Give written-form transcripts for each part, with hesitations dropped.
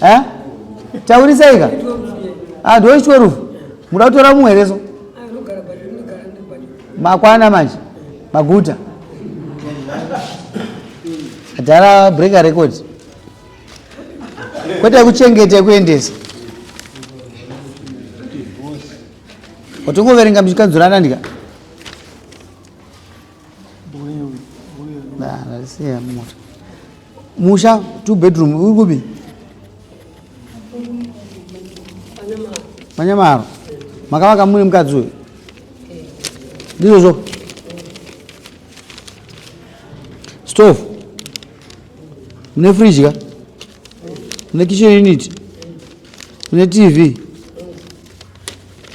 Eh? Taurisaika. Ah, ndo 12. Muda kutora mumwe here so? Makwana manje. Maguta. Adhara breaker record. Kwete kuchengeta kuendesa. Watongoverenga muchikanzurana ndika. Ndasiya mota. Musha two bedroom uri kupi? Manyamaro. Makavaka mune mukadzi uyu? Ndizvozvo. Stove. Mune fridge ka? Mune kitchen unit. Mune TV.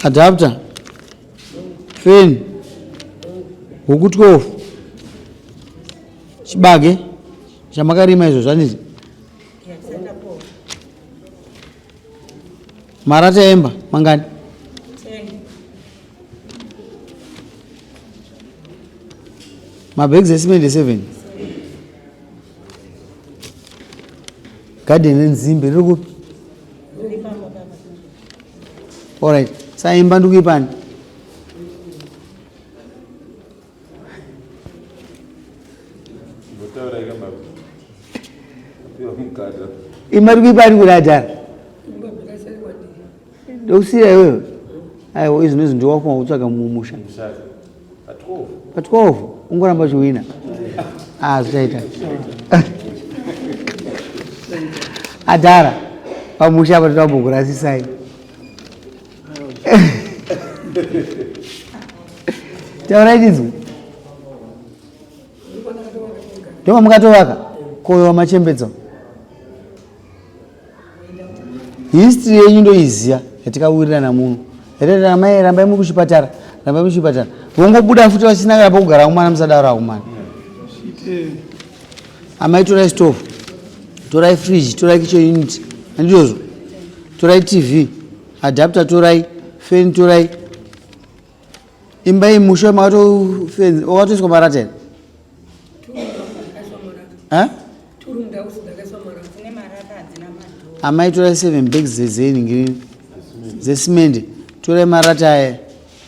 Adapter. Fan. Huku 12. Chibage chamakarima izvo zvaniti. Marata emba mangani? Mabags esimende 7. Garden renzimbe riri kupi? Alright. Saimba ndikuipani? Imba ndikuipani kudadara? Ndokusira iwewe. Aiwa izvi nezvi ndiwafunga kutsvaga mumusha. Pa 12 ungoramba uchiwina. Ah, zvichaita. Adhara pamusha apa totambokurasisai. Taurai tinzwe. Ndoma mukatovaka koyo wamachembedzo. History yenyu ndoiziva yatikawirirana muno. Yatati amai rambai muri kuchipatara, rambai muri kuchipatara. Vongobuda futi vasina kana pokugara kumana musadaro akumana. Amai torai stove, torai fridge, torai kitchen unit. Handizvozvo. Torai TV, adapter torai, fan torai. Imba iyi musha makatofenzi wakatoiswa marata here? Eh? Amai torai 7 bags dzenhingirini dzesimende torai marata aya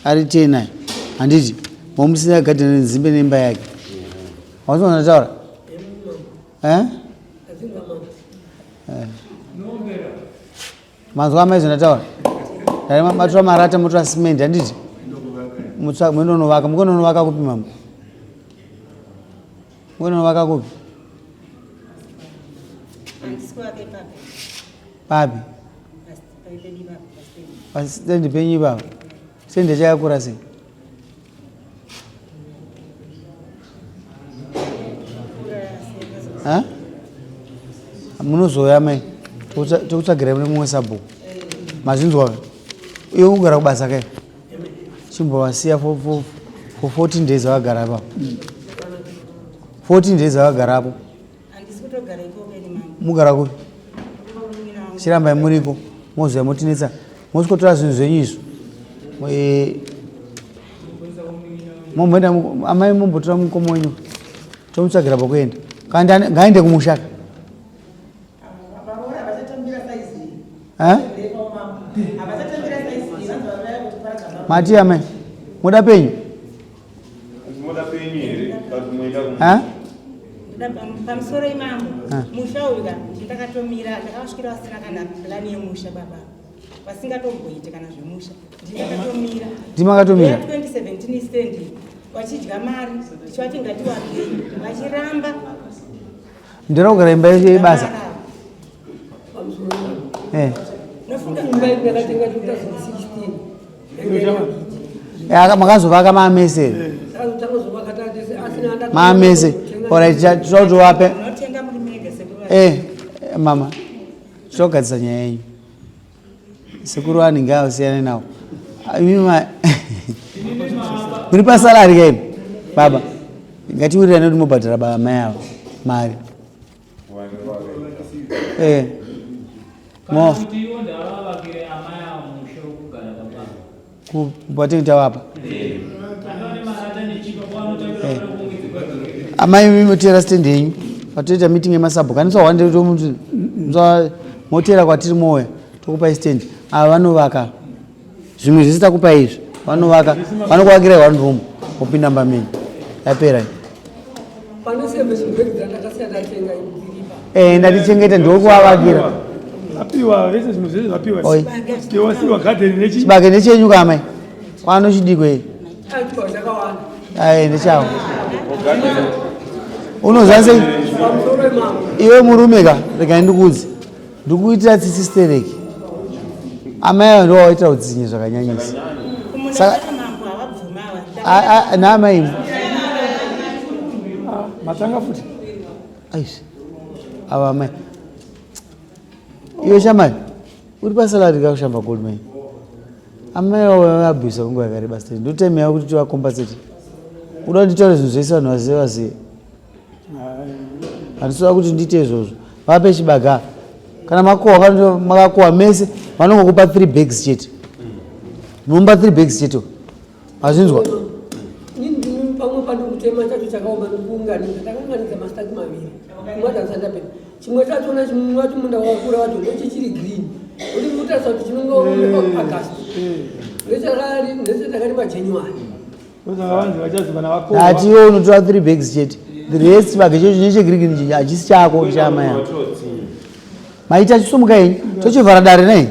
ari 10 aya handiti momusina gadheni renzimbe neimba yake wazoona taura eh? Eh. Manzwa amai zvandataura? Dai matora marata motora cement handiti? Munonovaka, mukononovaka kupi mama? Mukononovaka kupi? Papi? Pastendi penyu ipapo. Stendi chakakura sei? Munozouya mai tokutsvagirai mune mumwe sabhuku mazvinzwa iwe kugara kubasa kai chimbovasiya for 14 days vakagara ipapo 14 days vakagarapo mugara kupi chirambai muriko mozouya motinetsa mosikotora zvinhu zvenyu izvo eh, momboenda amai mombotora mukoma wenyu tomutsvagira pakuenda kana ngaende kumushaka mati amai moda penyu Pamusoro imambo musha uyu ka ndakatomira ndakavasvikira vasina kana plani yemusha baba vasingatomboite kana zvemusha ndindakatomira ndimakatomira 2017 stand vachidya mari tichivati ngatiwakei vachiramba ndinoda kugara imba yebasa eh. Eh, makazovaka maamese maamese orit tinoda kuti wape eh, mama tinogadzisa nyaya yenyu sekuru anenge asiyane nawo muri pasalari kaimi baba ngatiwirirane kuti mobhadhara baba mai ava mari eh. Mo. Kubatei tawapa. Eh. Amai mimi motera stand yenyu. Patoita meeting yemasabhuku. Anisa wande tomuti. Moteera kwatiri mouya tokupai stand. Ava vanovaka zvimwe zvese takupai izvi, vanovaka, vanokuvakirai one room, mopinda mumba menyu, yapera. Pane seven bag dzandakasiya ndatenga dziripa. Ndatichengeta, ndokuvavakira. Apiwa vese, zvinhu zvese zvapiwa. Oi. Wasiwa gadheni nechi. Chibage ndechenyu kamai, kwanochidiko iyi. Achiwa chakawanda. Aye, ndechawo. Unoziva sei? Pamusoro wemambo. Iwe murume ka, regai ndikuudze, ndikuitira tsitsi stereki. Amai ava ndo waitira utsinye zvakanyanyisa. Kumunda kwacho mambo havabvuma ava. Naamai imi. Matanga futi. Aisi ava amai, iwe shamari uri pasalari kakushamba gold mine. Amai avo vabvisa kunguva yakareba stereki, ndotime yavo kuti tivacompensate. Uda kuti nditaure zvinhu zvese vanhu vazive vazive? Handisida kuti ndiite izvozvo. Vape chibaga kana makohwa, kana makakohwa mese, vanongokupa 3 bags chete, munomupa 3 bags chete, azvinzwa? Inini ndini pamwe pandikutema chacho chakaoma, ndikuunganidza, ndakaunganidza mastaki maviri kumwe chimwe chachona chimwe wacho munda wakura wacho ndechichiri green, uri kutarisa kuti chinonga August, ndechakarima January. Saka vanzi vachazi vana vakohwa. Ati iwe unotora 3 bags chete, the rest chibage chocho nechegreen hachisi chako, chaamai ako. Maita chisumuka henyu, tochivhara dare nai.